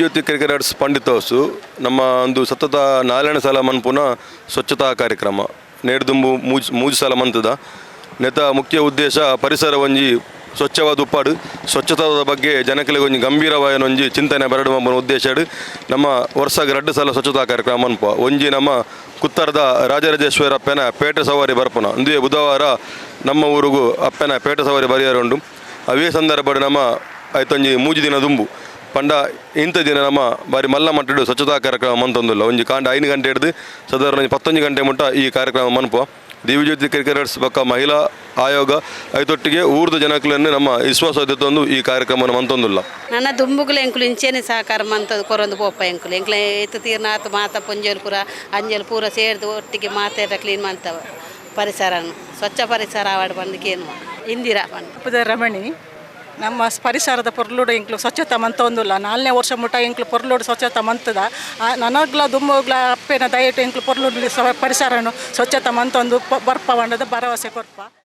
Divyajyoti cricketers Pandit house ನಮ್ಮ ಒಂದು ಸತತ ನಾಲ್ನೇ ಸಲ ಮನ್ಪುನ ಸ್ವಚ್ಛತಾ ಕಾರ್ಯಕ್ರಮ. ನೇಡ್ದುಂಬು ಮೂಜಿ ಮೂಜಿ ಸಲ ಮಂತದ. ನೆತ ಮುಖ್ಯ ಉದ್ದೇಶ ಪರಿಸರ ಒಂಜಿ ಸ್ವಚ್ಛವಾದ ಉಪ್ಪಾಡು, ಸ್ವಚ್ಛತಾದ ಬಗ್ಗೆ ಜನಕುಲೆಗ್ ಒಂಜಿ ಗಂಭೀರವಾಯಿನ ಒಂಜಿ ಚಿಂತನೆ ಬರಡು ಮನ್ಪುನ ಉದ್ದೇಶಡ್ ನಮ್ಮ ವರ್ಷಗ್ ರಡ್ಡ್ ಸಲ ಸ್ವಚ್ಛತಾ ಕಾರ್ಯಕ್ರಮ ಮನ್ಪುವ. ಒಂಜಿ ನಮ್ಮ ಕುತ್ತರದ ರಾಜರಾಜೇಶ್ವರ ಅಪ್ಪೆನ ಪೇಟೆ ಸವಾರಿ ಬರ್ಪುನ. ಉಂದುವೇ ಬುಧವಾರ ನಮ್ಮ ಊರುಗು ಅಪ್ಪೆನ ಪೇಟೆ ಸವಾರಿ ಬರಿಯರೆ ಉಂಡು. ಅವೇ ಸಂದರ್ಭಡ್ ನಮ್ಮ ಐತೊಂಜಿ 3 ದಿನ ದುಂಬು ಪಂಡ ಇಂಥ ದಿನ ನಮ್ಮ ಬಾರಿ ಮಲ್ಲ ಮಟ್ಟಡ್ ಸ್ವಚ್ಛತಾ ಕಾರ್ಯಕ್ರಮ ಮಂತೊಂದುಲ್ಲ. ಒಂಜಿ ಕಾಂಡ 5 ಗಂಟೆ ಹಿಡ್ದು ಸಾಧಾರಣ ಒಂಜಿ 11 ಗಂಟೆ ಮುಟ್ಟ ಈ ಕಾರ್ಯಕ್ರಮ ಮನ್ಪುವ. ದಿವ್ಯಜ್ಯೋತಿ ಕ್ರಿಕೆಟರ್ಸ್ ಬೊಕ್ಕ ಮಹಿಳಾ ಆಯೋಗ ಐತೊಟ್ಟಿಗೆ ಊರ್ದ ಜನಕುಲನ್ನು ನಮ್ಮ ವಿಶ್ವಾಸ ದೆತ್ತೊಂದು ಈ ಕಾರ್ಯಕ್ರಮವನ್ನು ಮಂತೊಂದುಲ್ಲ. ನನ್ನ ದುಂಬುಗುಲ ಎಂಕುಲು ಇಂಚೆನೆ ಸಹಕಾರ ಮಂತದು ಕೊರೊಂದು ಪೋಪ. ಎಂಕುಲು ಎಂಕ್ಲೆ ಏತ್ ತೀರ್ನಾತ್ ಮಾತ ಪೊಂಜೋಲು ಪೂರ ಅಂಜಲ್ ಪೂರ ಸೇರ್ದು ಒಟ್ಟಿಗೆ ಮಾತೆರ್ಲ ಕ್ಲೀನ್ ಮಂತವ. ಪರಿಸರನು ಸ್ವಚ್ಛ ಪರಿಸರ ಆವಡ್ ಪಂದ್ ಕೇನುವ. ಇಂದಿರಾ ಪಂದ್. ಪುದರ್ ರಮಣಿ. ನಮ್ಮ ಪರಿಸರದ ಪೊರ್ಲುಡು ಎಂಕ್ಲು ಸ್ವಚ್ಛತಾ ಮಂತೊಂದುಲ್ಲ. ನಾಲ್ನೇ ವರ್ಷ ಮುಟ ಎಂಕ್ಲು ಪೊರ್ಲುಡು ಸ್ವಚ್ಛತಾ ಮಂತದ. ನನಗ್ಲ ದುಂಬುಗ್ಲ ಅಪ್ಪೆನ ದಯಟು ಎಂಕ್ಲು ಪೊರ್ಲುಡು ಪರಿಸರನು ಸ್ವಚ್ಛತಾ ಮಂತೊಂದು ಬರ್ಪ ಪಂಡದ ಭರವಸೆ ಕೊರ್ಪ.